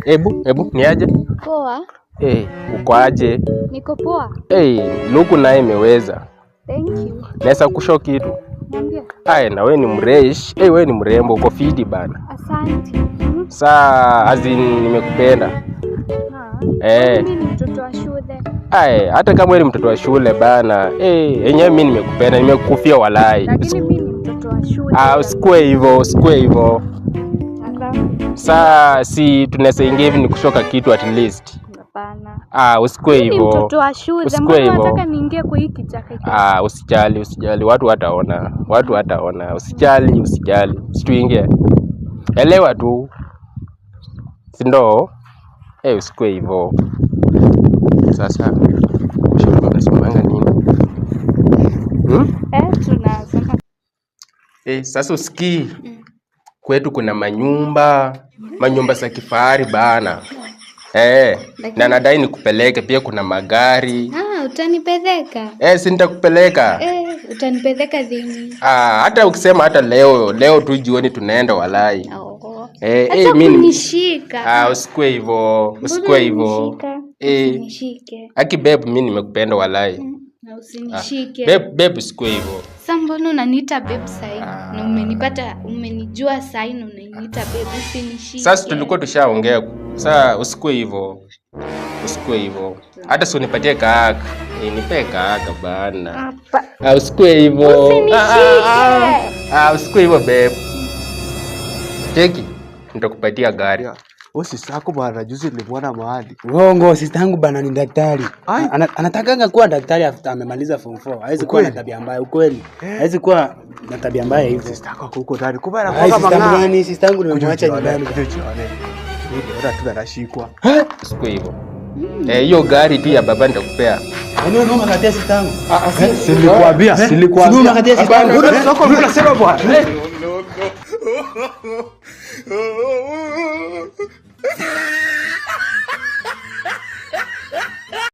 Ebu, ebu, ni aje? Poa. Uko aje? Niko poa. Luku naye imeweza. Thank you. Naweza kushow kitu. Niambie. Ai, na we ni mresh. We ni mrembo, uko fiti bana. Asante. Saa as in nimekupenda. Mimi ni mtoto wa shule. Ai, hata kama wewe ni mtoto wa shule bana. Yenyewe mimi nimekupenda, nimekufia walai. Lakini mimi ni mtoto wa shule. Ah, usikue hivyo, usikue hivyo. Saa si tunaweza ingia hivi nikushoka kitu at least. Hapana. Ah, usikue Mimi ni hivyo. mtoto wa shule. Usikue Mbona hivyo. unataka niingie kwa hii kichaka hiki? Ah, usijali, usijali. Watu wataona. Watu wataona. Usijali, usijali. Situingie. Elewa tu. Si ndo? Usikue hivyo. Sasa ushauri unasemanga nini? Tunasema Sasa usikii. Kwetu kuna manyumba za kifahari bana. Na nadai nikupeleke pia, kuna magari. Ah, utanipeleka? Si nitakupeleka. Utanipeleka lini? Ah, hata ukisema hata leo, leo tu jioni tunaenda walai. Oh. Eh, mimi kunishika. Ah, usikue hivyo, usikue hivyo. Usinishike. Aki babe, mimi nimekupenda walai. Na usinishike. Babe, babe, usikue hivyo. Sasa mbona unaniita babe sahi? Na umenipata, umenijua sahi na unaniita babe, usinishike. Sasa tulikuwa tushaongea. Sasa usikue hivyo. Usikue hivyo. Hata si unipatie kaaka. Nipe kaaka bana. Hapa. Ah, usikue hivyo. Usinishike. Usikue hivyo babe. Cheki, nitakupatia gari. Wewe sister yako bwana, juzi nilimwona mahali. Uongo, sister yangu bana ni daktari. Ai. Anatakanga kuwa daktari after amemaliza form 4. Hawezi kuwa na Ukweli? tabia mbaya, ukweli. Hawezi kuwa na tabia mbaya hivyo. Sister yako ako huko ndani. Kumbe Ai, anakuwa sister yangu mang'aa. gani? Sister yangu nimemwacha Kuja ujione, nyumbani. kuja ujione. Niliona tu anashikwa. Usikue hivyo. Hiyo gari tu ya baba nitakupea. Yaani wewe unakatia sister yangu? Si nilikwambia, si nilikwambia. Si unakatia sister yangu? Soko unasema bwana. No, no.